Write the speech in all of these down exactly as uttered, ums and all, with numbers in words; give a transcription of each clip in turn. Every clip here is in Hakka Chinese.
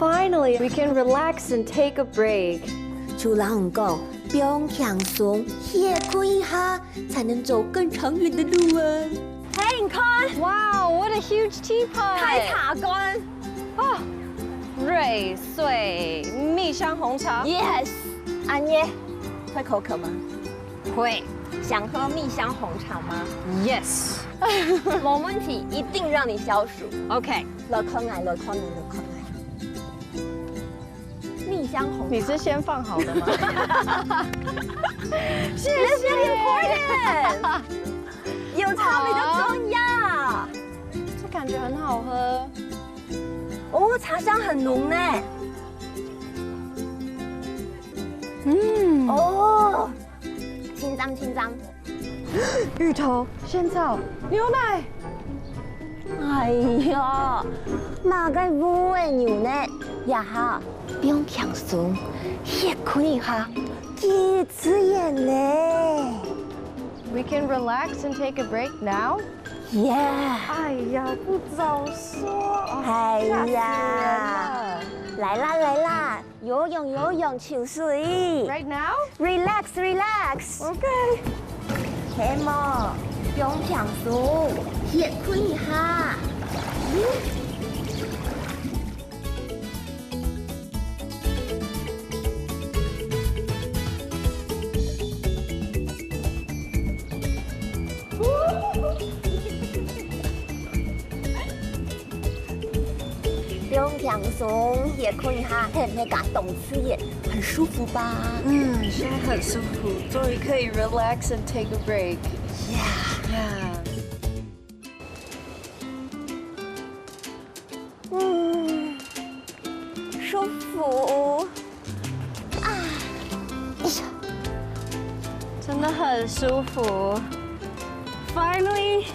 Finally, we can relax and take a break. 就摎你講，放輕鬆，歇睏一下，才能走更長遠的路啊。嘿，你看，Wow, what a huge teapot! 大茶罐。哦，瑞穗蜜香紅茶。Yes，恁呢，會口渴嗎？會。想喝蜜香紅茶嗎？Yes。無問題，一定讓你消暑。OK。來看𠊎，來看𠊎，來看𠊎。蜜香紅茶。你是先放好的嗎？謝謝。That's very important。有茶比較重要。這感覺很好喝。哦，茶香很濃呢。嗯。哦，清湯，清湯。芋頭、仙草、牛奶。哎呀，麼个烏个牛奶，這下放輕鬆，歇睏一下，幾自然呢。We can relax and take a break now. Yeah。哎呀，不早說。哦，哎呀，嚇死人了。來啦，來啦，游泳，游泳，泅水。Right now? Relax, relax. OK。係無，放輕鬆，歇睏一下。放輕鬆，歇睏一下，係毋係感覺當自然，很舒服吧？嗯，現在很舒服，終於可以 relax and take a break。Yeah。Yeah。嗯，舒服。啊，哎呀，真的很舒服。Finally,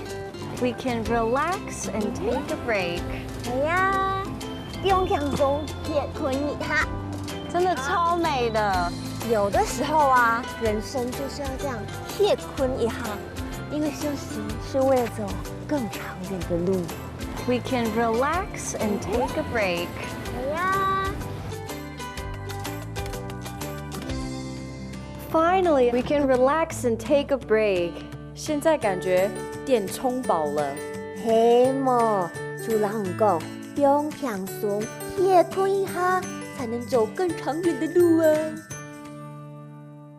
we can relax and take a break. 哎呀，放輕鬆，歇睏一下。真的超美的。有的時候啊，人生就是要這樣，歇睏一下，因為休息是為了走更長遠的路。We can relax and take a break. 哎呀。Finally, we can relax and take a break. 現在感覺電充飽了。係無，就摎你講，放輕鬆，歇睏一下，才能走更長遠的路啊。